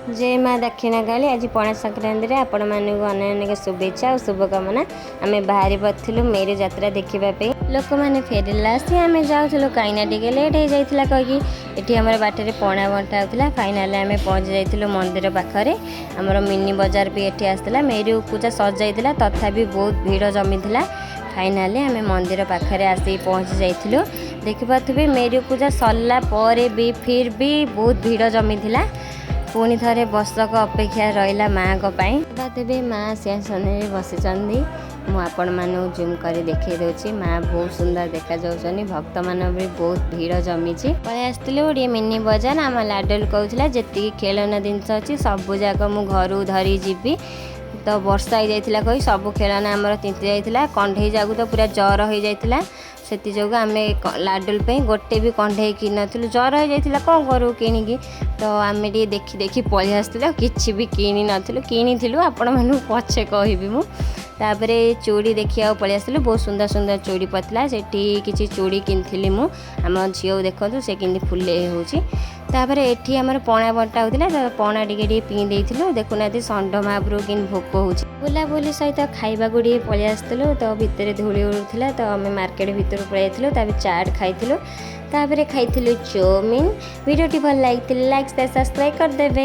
ଜୟ ମା ଦକ୍ଷିଣକାଳୀ। ଆଜି ପଣା ସଂକ୍ରାନ୍ତିରେ ଆପଣମାନଙ୍କୁ ଅନେକ ଅନେକ ଶୁଭେଚ୍ଛା ଆଉ ଶୁଭକାମନା। ଆମେ ବାହାରି ପଡ଼ିଥିଲୁ ମେରୁ ଯାତ୍ରା ଦେଖିବା ପାଇଁ। ଲୋକମାନେ ଫେରିଲା ଆସି ଆମେ ଯାଉଥିଲୁ, କାହିଁକିନା ଟିକେ ଲେଟ୍ ହେଇଯାଇଥିଲା କହିକି। ଏଠି ଆମର ବାଟରେ ପଣା ବଣ୍ଟା ହେଉଥିଲା। ଫାଇନାଲି ଆମେ ପହଞ୍ଚି ଯାଇଥିଲୁ ମନ୍ଦିର ପାଖରେ। ଆମର ମିନି ବଜାର ବି ଏଠି ଆସିଥିଲା। ମେରୁ ପୂଜା ସରିଯାଇଥିଲା, ତଥାପି ବହୁତ ଭିଡ଼ ଜମିଥିଲା। ଫାଇନାଲି ଆମେ ମନ୍ଦିର ପାଖରେ ଆସିକି ପହଞ୍ଚି ଯାଇଥିଲୁ। ଦେଖିପାରୁଥିବେ, ମେରୁ ପୂଜା ସରିଲା ପରେ ବି ଫିର୍ ବି ବହୁତ ଭିଡ଼ ଜମିଥିଲା। ପୁଣି ଥରେ ବର୍ଷକ ଅପେକ୍ଷା ରହିଲା ମାଆଙ୍କ ପାଇଁ। ତେବେ ମା ସିଂହାସନରେ ବସିଛନ୍ତି। ମୁଁ ଆପଣମାନଙ୍କୁ ଜୁମ୍ କରି ଦେଖାଇ ଦେଉଛି। ମା ବହୁତ ସୁନ୍ଦର ଦେଖାଯାଉଛନ୍ତି। ଭକ୍ତମାନଙ୍କ ବି ବହୁତ ଭିଡ଼ ଜମିଛି। ପଳେଇ ଆସିଥିଲୁ ଟିକେ ମିନି ବଜାର। ଆମ ଲାଡୁଲ କହୁଥିଲା, ଯେତିକି ଖେଳନା ଜିନିଷ ଅଛି ସବୁ ଯାକ ମୁଁ ଘରୁ ଧରି ଯିବି। ତ ବର୍ଷା ହେଇଯାଇଥିଲା କହି ସବୁ ଖେଳନା ଆମର ତିନ୍ତି ଯାଇଥିଲା। କଣ୍ଢେଇ ଯାକୁ ତ ପୁରା ଜ୍ୱର ହେଇଯାଇଥିଲା। ସେଥିଯୋଗୁଁ ଆମେ ଲାଡୁଲ ପାଇଁ ଗୋଟେ ବି କଣ୍ଢେଇ କିଣିନଥିଲୁ। ଜ୍ୱର ହେଇଯାଇଥିଲା, କ'ଣ କରୁ କିଣିକି? ତ ଆମେ ଟିକେ ଦେଖି ଦେଖି ପଳେଇ ଆସିଥିଲୁ ଆଉ କିଛି ବି କିଣି ନଥିଲୁ। କିଣିଥିଲୁ, ଆପଣମାନଙ୍କୁ ପଛେ କହିବି ମୁଁ। ତାପରେ ଚୁଡ଼ି ଦେଖିବାକୁ ପଳେଇ ଆସିଥିଲୁ। ବହୁତ ସୁନ୍ଦର ସୁନ୍ଦର ଚୁଡ଼ି ପଡ଼ିଥିଲା ସେଠି। କିଛି ଚୁଡ଼ି କିଣିଥିଲି ମୁଁ। ଆମ ଝିଅକୁ ଦେଖନ୍ତୁ, ସେ କେମିତି ଫୁଲେଇ ହେଉଛି। ତାପରେ ଏଠି ଆମର ପଣା ବଣ୍ଟା ହେଉଥିଲା, ତ ପଣା ଟିକେ ଟିକେ ପିଇ ଦେଇଥିଲୁ। ଦେଖୁନାହାନ୍ତି, ଷଣ୍ଢ ମହାପ୍ରଭୁ କେମିତି ଭୋକ ହେଉଛି। ବୁଲାବୁଲି ସହିତ ଖାଇବାକୁ ଟିକେ ପଳେଇ ଆସିଥିଲୁ। ତ ଭିତରେ ଧୂଳି ଉଡ଼ୁଥିଲା, ତ ଆମେ ମାର୍କେଟ ଭିତରକୁ ପଳେଇ ଯାଇଥିଲୁ। ତାପରେ ଚାଟ୍ ଖାଇଥିଲୁ, ତାପରେ ଖାଇଥିଲୁ ଚାଉମିନ୍। ଭିଡ଼ିଓଟି ଭଲ ଲାଗିଥିଲେ ଲାଇକ୍, ସବସ୍କ୍ରାଇବ୍ କରିଦେବେ।